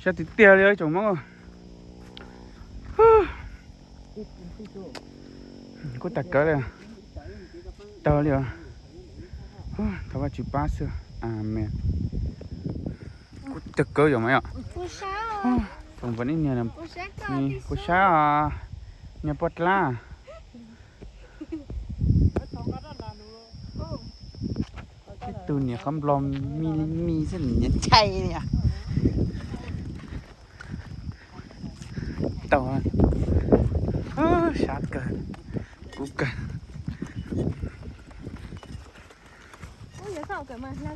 Sab tiag tiag li tsoom Hmoob. Kuj tag kawg li. Tag li os. Thov Vajtswv pab xwb. Amees. Kuj tag kawg yom mas yom. Tsoom poj niam, kuj sab os, niag poj dlab. Ib tug niam qhov nplog me me xwb niam ntshai li. Tau, sab kawg, kub kawg. Xav kawm mas hla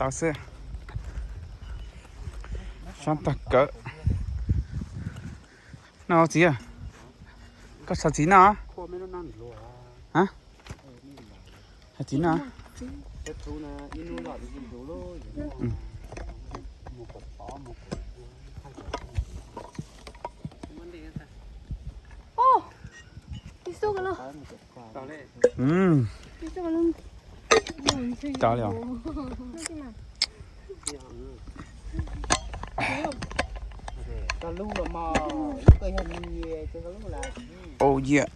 tau xwb. Sab tag kawg. No txiv, koj xav txiv no? Xav txiv no. Tau li os. Oh yeah.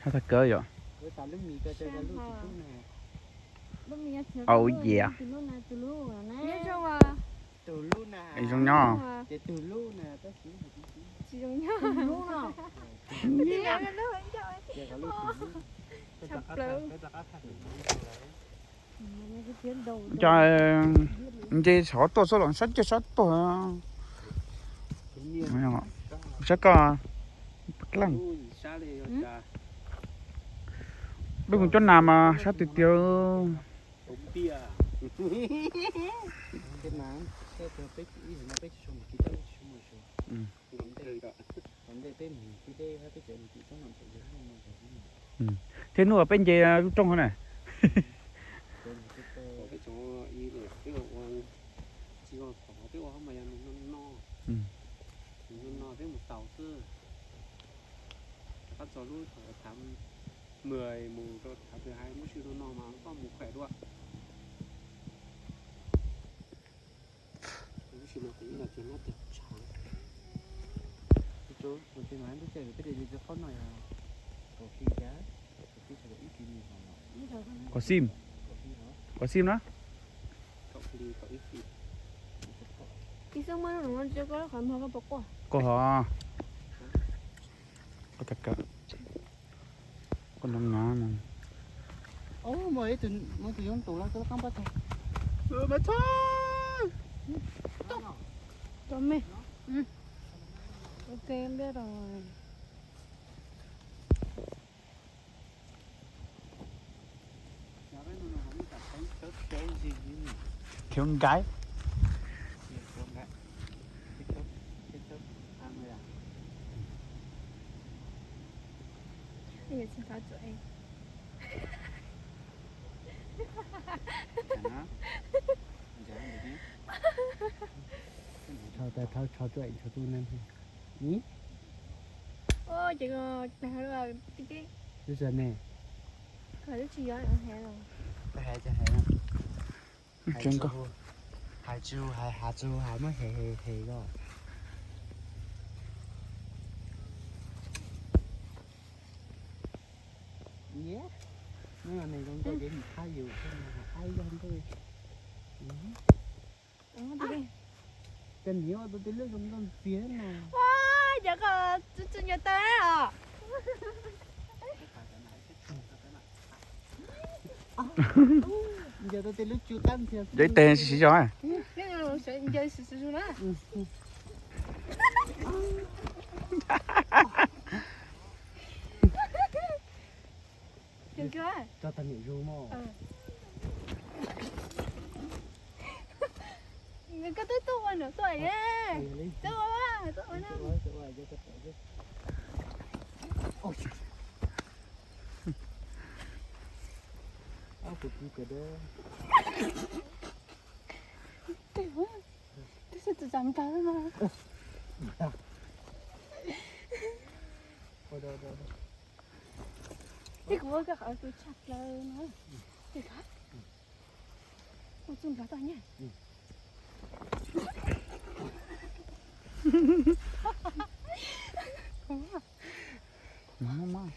Sab tag kawg yom. Oh yeah. Zoo nyob. Nce sov tuaj xwb los sab ciaj sab tuag. Sab koj, peb mus coj nas mas sab tiag tiag. Thiab hnub peb nce lub rooj hov na. Rov qab txog lub thaum tham mười mus rau tham mười hai, lub sij hawm no mas koj mus khỏe dua. Lub sij hawm no kuv ib los tsuas nyob teg tshav. Koj sim, koj sim na. Koj ho, koj tag kawg, koj no no. Cov me, ua teb ntiab rau. Thiếu một cái. Thau tas thau tso tuaj tso tu ne. Ces tag lub tib teb. Lub sab ne. Lub tsis yog hais los. Hais tsis hais, hais tsis hais, hais muab he he he ko. Nws zoo nkaus ces nws thab yus, ai yog nkaus. Koj niam ua tus tij lub zoo nkauj ntxiag na. Ua, cov ko txwj txwj nco tawg os. Nco tus tij lub tsu qab ntxiag. Nco ib teg siv zog. Nco siv zog na. Tso tag niam zus mog. Koj twb tuaj ua nram tuaj ye. Tuaj ua, tuaj ua na. Twb xav txam tag na. Tej kuv ua koj qhov tus tshaj plaws no. Tej koj ua txuj nplog toj nyaj. Mob mob.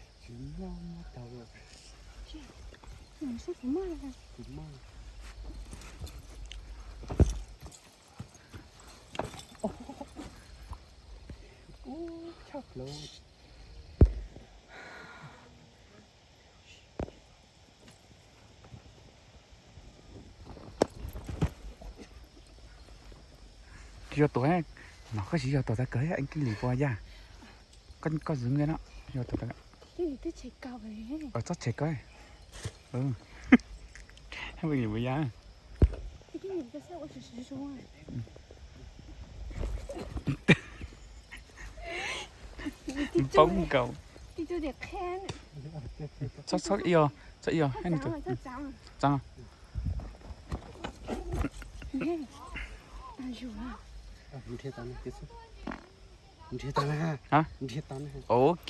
Yog tuaj, no koj tsis yog tuaj tag kawg, koj li puas yaj? Koj, koj zws nkaus no, yog tuaj tag. Txhob tshem koj. Puas yaj? Poob nkaus. Txhob, txhob ib, txhob ib, txhob txav. Ok.